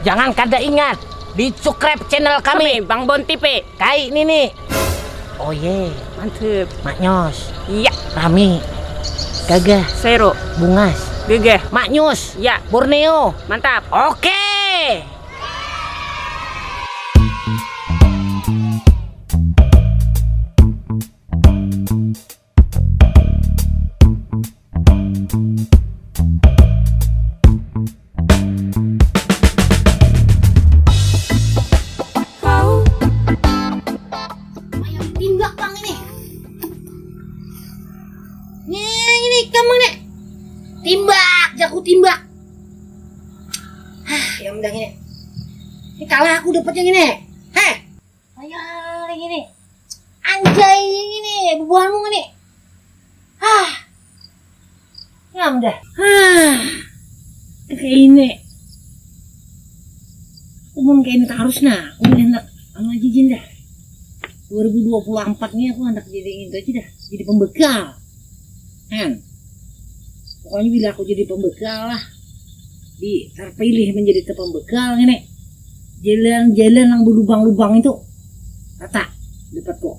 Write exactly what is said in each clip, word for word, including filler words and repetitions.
Jangan kada ingat di subscribe channel kami, Bang Bon T V. Kai nini. Oh ye, mantep. Maknyos. Iya. Rami. Gagah. Sero. Bungas. Gagah. Maknyus. Ya. Borneo. Mantap. Oke. Ayam timbak bang ini. Nih, ini kamu nih. Timbak, jago timbak. Hah, yang udah ini. Ini kalah aku dapat yang ini. Heh. Ayo, yang ini. Anjay, yang ini, bubuhanmu ini. Hah. Ngam dah. Hah. Kayak ini. Umum kayak ini terus nah. Aku hendak anu aja jin dah. Dua ribu dua puluh empat nih aku hendak jadi itu aja dah. Jadi pembekal. Kan. Pokoknya bila aku jadi pembekal lah. Di terpilih menjadi pembekal ini. Jalan-jalan yang berlubang-lubang itu. Rata. Dapat kok.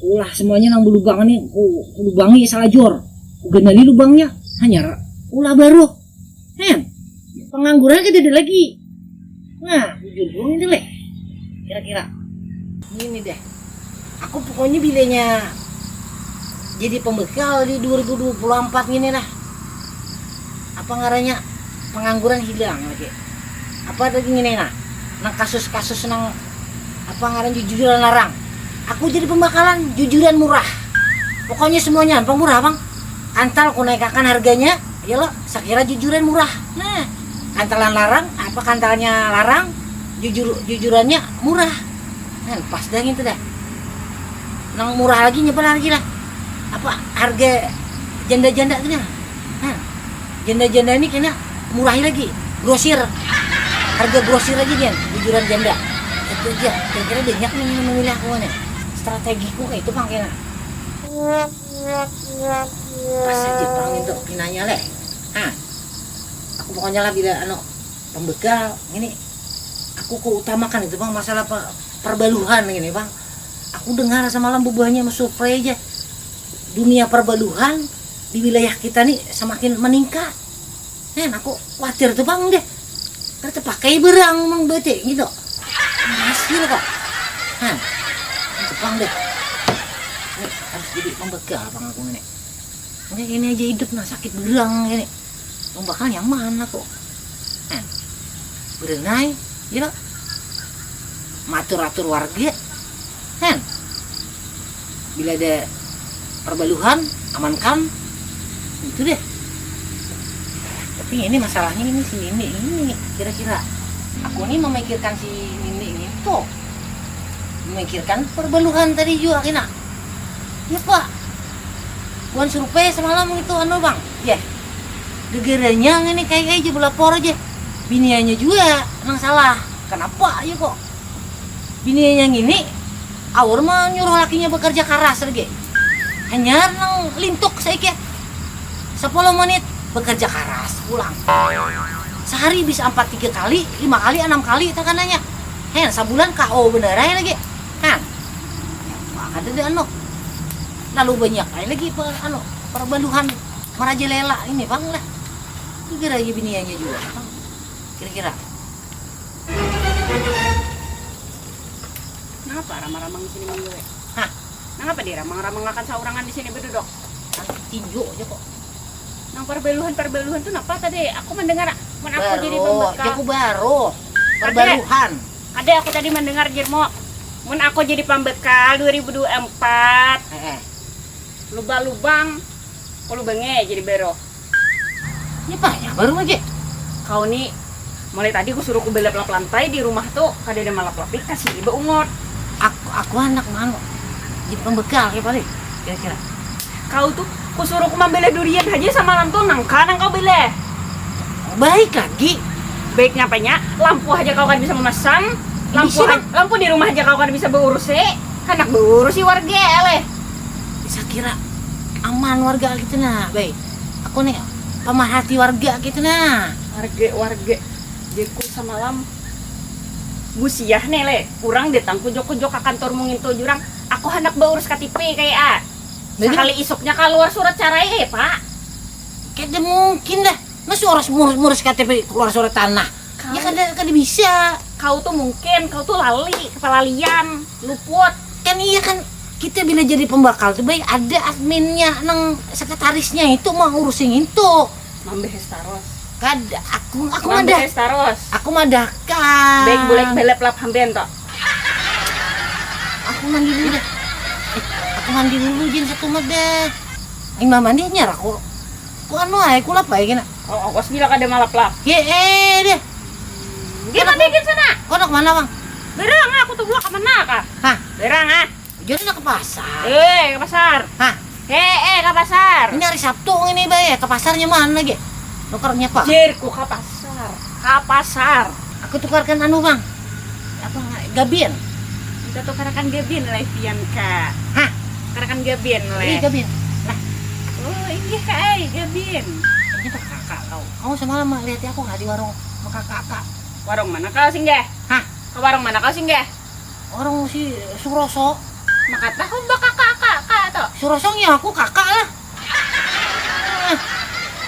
Ulah semuanya nang belubang ni, ku, ku lubangi salajur. Ku ganali lubangnya, hanyar ulah baru. Hen, pengangguran kada ada lagi. Nah, bujur burung ini leh. Kira-kira. Ini deh. Aku pokoknya bilanya jadi pembekal di dua ribu dua puluh empat gini lah. Apa ngarannya, pengangguran hilang lagi. Apa lagi gini nah, nang kasus-kasus nang apa ngaran jujuran larang. Aku jadi pembekalan jujuran murah. Pokoknya semuanya apa murah bang. Kantal ku naikakan harganya, ya lo, sakira jujuran murah. Nah, kantalan larang, apa kantalnya larang, jujur jujurannya murah. Nah, pas dah gitu dah. Nang murah lagi nyebelah lagi lah. Apa harga janda-janda gini. Nah, janda-janda ini kena murahi lagi. Grosir. Harga grosir lagi dia, jujuran janda. Itu aja. Kira-kira banyak nih yang memilih aku nih. Strategiku kayak itu bang kena. Pas aja bang itu pinanya leh. Nah, aku pokoknya lah bila anu pembegal ini aku keutamakan itu bang masalah pe- perbaluhan ini bang. Aku dengar semalam bubuhannya survei aja dunia perbaluhan di wilayah kita nih semakin meningkat. Nen aku khawatir tuh bang deh. Kada terpakai berang mang bete gitu. Hasil kok. Nah, itu bang deh. Ini harus jadi pembegal bang aku ini. Ini, ini aja hidup nah sakit berang ini. Pembegal nyaman aku. Nah, berenai, gitu. Matur-atur warga. Hen. Bila ada perbaluhan, amankan. Itu deh. Tapi ini masalahnya ini si Nini ini kira-kira. Aku nih memikirkan si Nini ini tuh. Memikirkan perbaluhan tadi juga kena. Ya pak. Bukan survei semalam itu anu bang. Ya. Gegeranya ini kayak aja belapor aja. Biniannya juga nang salah. Kenapa aja kok? Bininya ngini, aur menyuruh lakinya bekerja keras lagi. Hanyar nang lintuk saikit. Sepuluh menit bekerja keras pulang. Sehari bisa empat tiga kali, lima kali, enam kali tekanannya. Hen, sebulan K O benerai lagi. Kan? Ada deh anu. Lalu banyak aja lagi per, anu, perbaluhan merajalela ini bang lah. Kira-kira aja biniannya juga. Kira-kira. Nangapa ramang-ramang di sini manggawe? Hah? Nangapa diramang-ramangakan saurangan di sini beduduk? Tinju aja kok. Nang perbaluhan-perbaluhan tuh napa tadi? Aku mendengar mun aku jadi pembekal. Aku baru. Perbaluhan. Ada aku tadi mendengar jermo. Mun aku jadi pembekal dua ribu dua puluh empat. Heeh. Lubang-lubang, aku lubange jadi baru. Ini banyak baru lagi. Kau ni mulai tadi ku suruh ku belap-lap lantai di rumah tu kada ada malap-lap ikam sih iba ungut. Aku aku handak maanu jadi pembekal kayak paling kira-kira. Kau tu ku suruh ku mambela durian haja samalam tu nangka nang kau bela. Baik lagi. Baiknya apanya? Lampu haja kau kada bisa mamasan. Lampu lampu di rumah haja kau kada bisa beurus eh. Handak beurus si warga eh leh. Bisa kira aman warga gitu nah, baik. Aku nih pemerhati warga gitu nah. Warga warga Jirku samalam, busiah nih le, urang datang kujok-kujok ka kantormu ngintu jurang, aku handak baurus K T P kayak a. Sakali isuknya kaluar surat carai eh pak. Kada mungkin dah, masa urus murus-murus K T P keluar surat tanah? Ya kada, kada bisa. Kau tuh mungkin, kau tuh lali, kepalalian, luput. Kan iya kan, kita bila jadi pembakal tuh baik ada adminnya nang sekretarisnya itu mau urusin itu. Mambahas taros. Kada, aku aku madah. Mambahas taros. Aku madahkan. Baik bulek balap lap hamben to. Aku mandi dulu dah. Eh, aku mandi dulu jin satu madah. Imbah mandi nyar aku. Ku anu ai kulap ai kena. Oh, aku bila kada malap lap. Ye eh deh. Dia mandi gin sana. Kau nak mana bang? Berang aku tuh bulak mana kah? Hah? Berang ah. Jadi nak ke pasar. Eh, ke pasar. Hah? Eh, eh, ke pasar. Ini hari Sabtu ini bay, ke pasarnya mana lagi? Nukarnya apa? Jerku ke pasar. Ke pasar. Aku tukarkan anu bang. Apa gabin? Kita tukarkan gabin lah pian kak. Hah? Tukarkan gabin lah. Iya gabin. Nah. Oh iya kak, ay gabin. Ini tuh kakak kau. Kau semalam lihat aku nggak di warung kakak-kakak? Warung mana kau singgah? Hah? Ke warung mana kau singgah? Orang si Suroso. Maka tahu bakaka kaka to. Suroso nya aku kakak lah.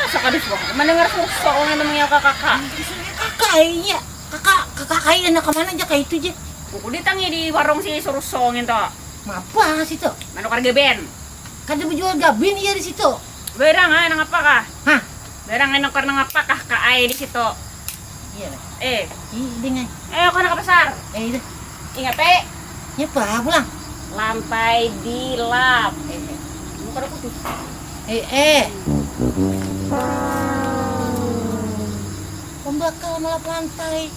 Masa kada suah mendengar Suroso orang namanya kakak. Kakak iya. Kakak kakak kayak anak kemana aja kayak itu aja. Buku ditangi di warung si Suroso gitu. Ngapa situ? Manukar geben. Kada berjual gabin iya di situ. Barang ah nang apa kah? Hah? Barang anu karena ngapa kah ka ai di situ? Iya lah. Eh. Ih, ding ai. Eh, aku nak ke pasar. Eh, itu. Ingat eh. Nyapa pulang? Lantai dilap. Eh, eh. Muka aku tuh. Eh, eh. Pembakal melap lantai.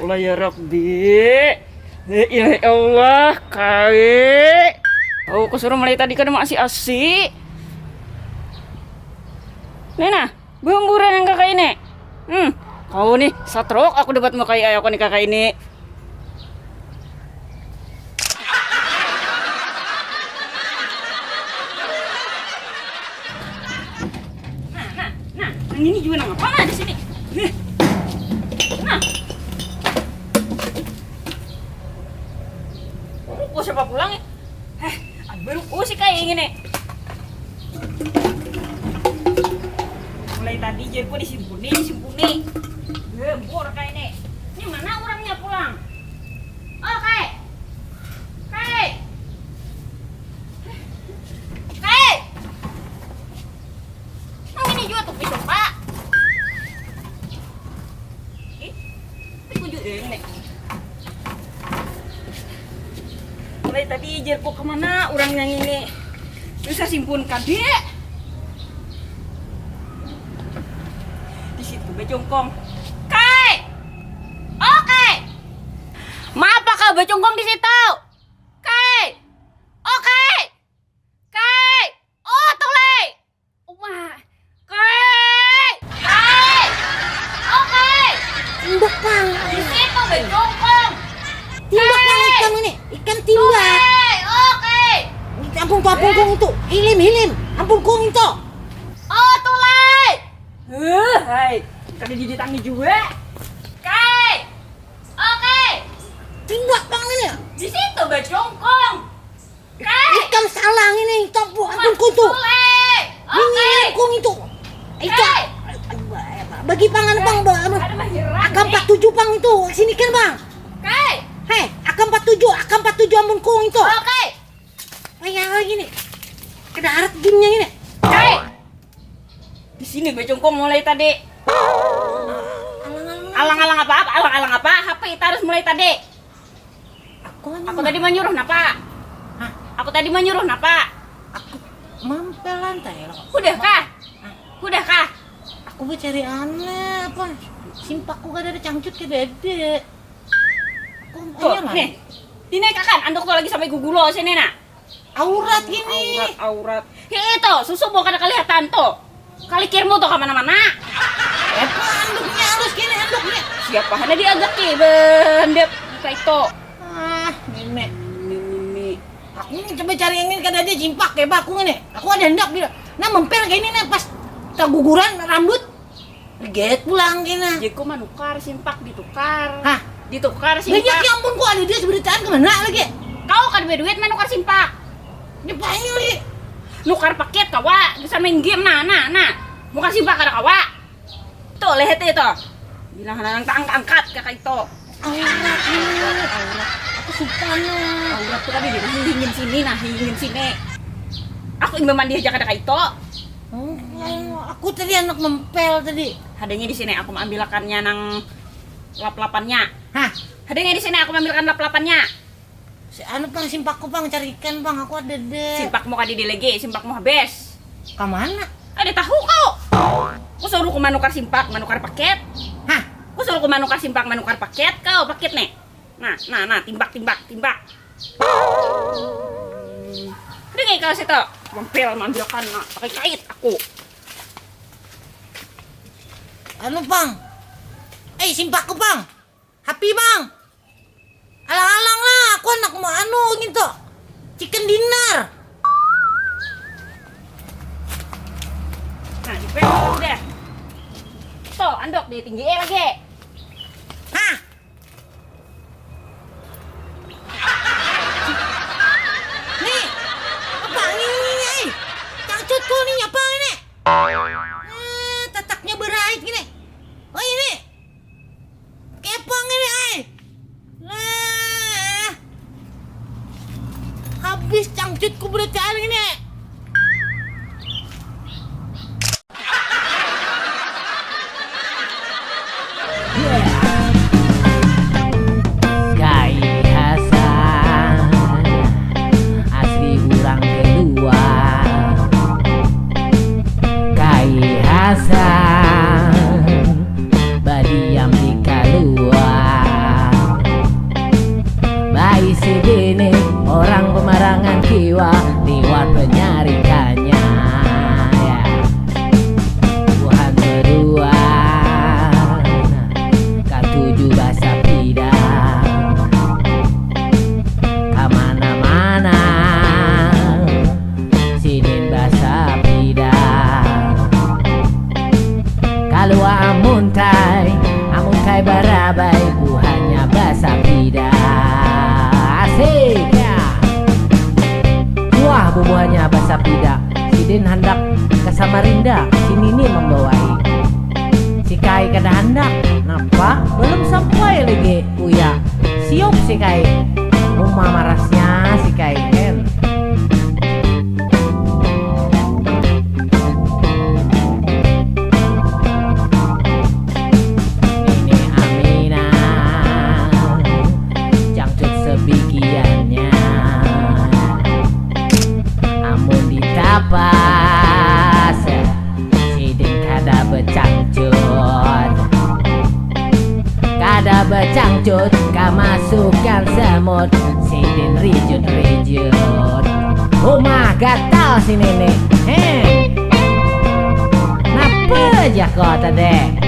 Allah ya Rabbi. La ilaha illallah, kali. Oh, aku suruh mulai tadi kada maasi-asi. Nih nah, bumburan yang kakak ini. Hmm, kau nih, satrok aku dapat mukai ayah aku nih kakak ini. Nah, nah, nah, yang ini juga nang apa nah di sini? Nih. Nah. Ruko siapa pulang ya? Heh, baru ku sih kayak ini nih. Mulai tadi jerku disimpuni, disimpuni. Gembur kayak ini. Ini mana orangnya pulang? Oh, kayak. Kayak. Kayak. Nang ini juga tuh pisau pak. Ih, aku juga ini. Mulai tadi jerku kemana orang yang ini susah simpun kade. Di situ bejongkong. Kai, oke. Maapa kau bejongkong di situ? Kai, oke. Kai, oh tuh lei. Uma. Kai! Kai! Oh, Kai! Timbak pang. Di situ bejongkong. Timbak pang ikan ini. Ikan timbak. Kai! Oh, Kai! Ampun tuh, ampun kong itu. Hilim, hilim. Ampun kong itu. Oh, tuh lei. Heh, hai. Kada didatangi juga. Kai! Oh, Kai! Timbak pang ini. Di situ bejongkong. Ikam salah ini, ikam buat aku tuh. Ini aku itu. Ikam bagi pangan bang, bang. Akam empat tujuh pang itu, sini kan bang. Hei, akam empat tujuh, akam empat tujuh amun kung itu. Kayak lagi nih. Kada harat gimnya ini. Di sini bejongkong mulai tadi. Alang-alang apa apa? Alang-alang apa? Apa kita harus mulai tadi? Aku tadi menyuruh napa? Hah? Aku tadi menyuruh napa? Aku Mampel lantai lo. Hudah kah? Hudah kah? Aku bacari anak apa? Simpakku kada ada, cangcut kada ada. Aku Tuh, nih. Dinaikakan anduk tuh lagi sampai gugulo sini nah. Aurat gini. Aurat, aurat. Hei itu, susu mau kada kelihatan tuh. Kalikirmu tuh kemana-mana. Apa anduknya halus gini anduknya? Siapa hana diagak ke bendep kayak itu. Ah, meme. Meme. Aku ini coba cari yang ini kada ada simpak ya aku ini. Aku ada hendak bila. Nah mempel kayak ini nih pas taguguran rambut. Riget pulang kena. Jadi ku manukar simpak ditukar. Hah? Ditukar simpak. Banyak ya ampun kok ada dia seberitaan kemana lagi? Kau kada berduit manukar simpak. Dia payu lagi. Nukar paket kawa bisa main game nah nah nah. Nukar simpak kada kawa. Tuh lihat itu. Bilang nang angkat angkat kakak itu. Aurat aurat. Aku suka nah. Aurat tuh tadi dia hingin sini nah hingin sini. Aku imbaman dia aja kada kaito. Oh, aku tadi anak mempel tadi. Hadanya di sini aku ambilakannya nang lap-lapannya. Hah? Hadanya di sini aku ambilkan lap-lapannya. Si anu pang simpakku pang carikan pang aku ada deh. Simpakmu kadi di lagi, simpakmu habis. Kamana? Ada tahu kau? Ku suruh ku manukar simpak, manukar paket. Hah? Ku suruh ku manukar simpak, manukar paket kau, paket nih. Nah, nah, nah, timbak, timbak, timbak. Dengar kau situ, mampir manjakan nah, pakai kait aku. Anu pang, eh simpakku pang, happy pang, alang-alang lah, aku anak mau anu gitu, chicken dinner. Nah, dipelok udah. Tuh, andok dia tinggi eh lagi. Hah? Nih, apa ini nih? Cangcutku nih apa ini? Eh, tataknya berait gini. Oh ini. Kepang ini ai. Nah. Habis cangcutku berarti ini. Bubuhannya basapida, sidin handak ka Samarinda, si Nini mambawai. Si Kai kada handak, napa? Balum sampai lagi, uya. Siup si Kai, uma marasnya si Kai, hen. Cut, kamasukan semut, sidin rijut-rijut. Humah gatal si nenek. Heh. Napa ja kau tadi?